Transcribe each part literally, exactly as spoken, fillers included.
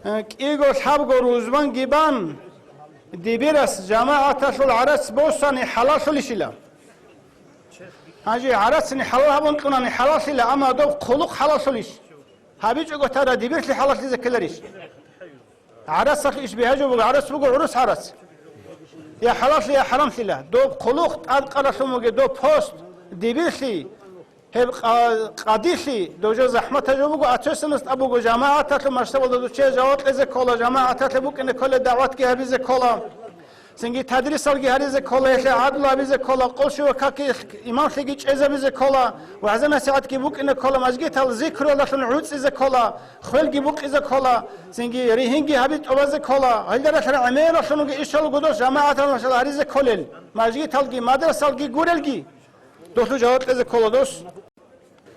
Э, кӀиго лъабго рузманги бан, дибирас жамагӀаталъул гӀарац босани хӀалаллъулищила? Гьанже гӀарацани хӀалал гьабун кьунани хӀалаллъила, амма доб хъулухъ хӀалаллъулищ? ГьабичӀого тара дибирлъи хӀалаллъизе ккеларищ? ГӀарацалъ иш бигьа жо буго, гӀарац буго гӀурус гӀарац. Я хӀалаллъи, я хӀарамлъила. Доб хъулухъ тӀадкъаралъун буго, доб пост, дибирлъи, гьеб къа-, къадилъи, дов жо захӀматаб жо буго, а цоясанас тӀад буго жамагӀаталъул масштабалда дов чияс жаваб кьезе ккола, жамагӀаталъе букӀине кколеб дагӀватги гьабизе ккола. Цинги тадрисалги гьаризе ккола, гьелъие гӀадлу гьабизе ккола, къолъ щуго какги имамлъиги чӀезабизе ккола, вагӀза-насихӀатги букӀине ккола, мажгитал зикруялдалъун гӀуцӀизе ккола, хвелги букъизе ккола, цинги ригьинги гьаби тӀубазе ккола, гьелда ралъарал гӀемералъунги ишал гудос жамагӀатал машал гьаризе кколел, мажгиталги мадрасалги гурелги, долъул жаваб кьезе ккола дос.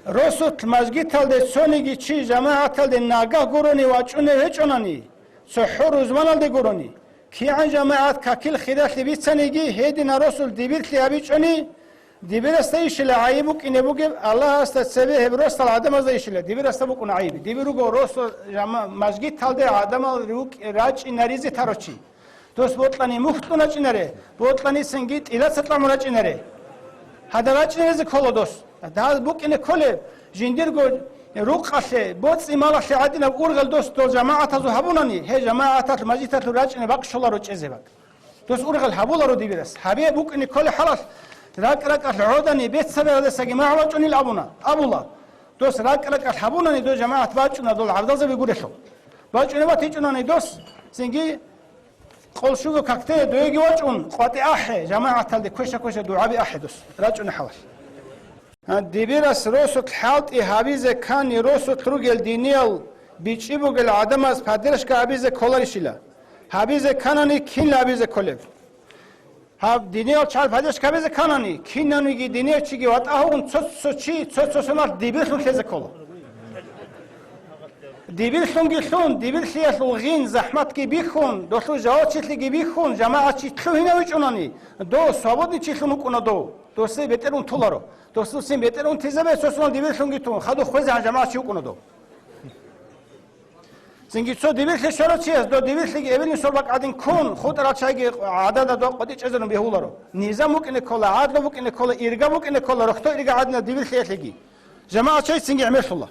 Росулъ мажгиталде цониги чи жамагӀаталде нагагь гурони вачӀунев гьечӀонани, цохӀо рузманалде гурони, кигӀан жамагӀат какил хиралъи бицаниги, гьединал росулъ дибирлъи гьабичӀони, дибирасда ишила гӀайиб букӀине бугеб, Аллагьасда цебе гьеб росдал гӀадамазда ишила, дибирасда букӀуна гӀайиб. Дибир руго росулъ жама-, мажгиталде гӀадамал рукӀ-, рачӀинаризе тарав чи. Дос бокьани мухь кьуначӀинаре, бокьани цинги тӀилаца тӀамурачӀинаре. Гьадаб рачӀинаризе ккола дос. Дагьаз букӀине кколеб, жиндирго рукъалъе, боцӀи-малалъе гӀадинаб ургъел дос дол жамагӀатазул гьабунани, гьей жамагӀаталъ мажгиталъул рачӀине бакӀ щоларо чӀезе бакӀ. Дос ургъел гьабуларо дибирас. Гьабе букӀине кколеб хӀалалъ, ракӀ-ракӀалъ гӀодани, беццабаздасаги магӀу бачӀунил абуна, абула. Дос ракӀ-ракӀалъ гьабунани дой жамагӀат бачӀуна дол гӀадамазаби гурелъул. БачӀунеб батичӀунани дос, цинги къолъ щуго какде доеги вачӀун, къватӀи ахӀе, жамагӀаталде квеша-квеша дугӀаби ахӀе дос, рачӀунеб хӀалалъ. Гьа, дибирас росулъ хӀалтӀи гьабизе ккани, росулъ ругел диниял бичӀчӀи бугел гӀадамаз поддержка гьабизе кколарищила? Гьабизе кканани, кинла гьабизе кколеб? Гьаб диниял чагӀаз поддержка гьабизе кканани, кинавниги динияв чиги ватӀа гьавун цо-цо чи, цо-цо соналъ дибирлъун лъезе ккола. Дибирлъунги лъун, дибирлъиялъул гъин, захӀматги бихьун, долъул жавабчилъиги бихьун, жамагӀат чи лъугьинавичӀунани, дов свободный чилъун вукӀуна дов, досде бетӀер унтуларо. Досулъцин бетӀер унтизабе цо соналъ дибирлъунги тун, хадуб хвезе гьан жамагӀат чи вукӀуна дов. Цинги цо дибирлъи щварав чияс дов дибирлъиги эбел-инсул бакӀ гӀадин ккун, хутӀарал чагӀиги гӀадада дов къватӀи чӀезарун бегьуларо. Низам букӀине ккола, гӀадлу букӀине ккола, ирга букӀине ккола, рохьдо ирга гӀадинаб дибирлъиялъеги. ЖамагӀат чагӀи цинги гӀемерлъула.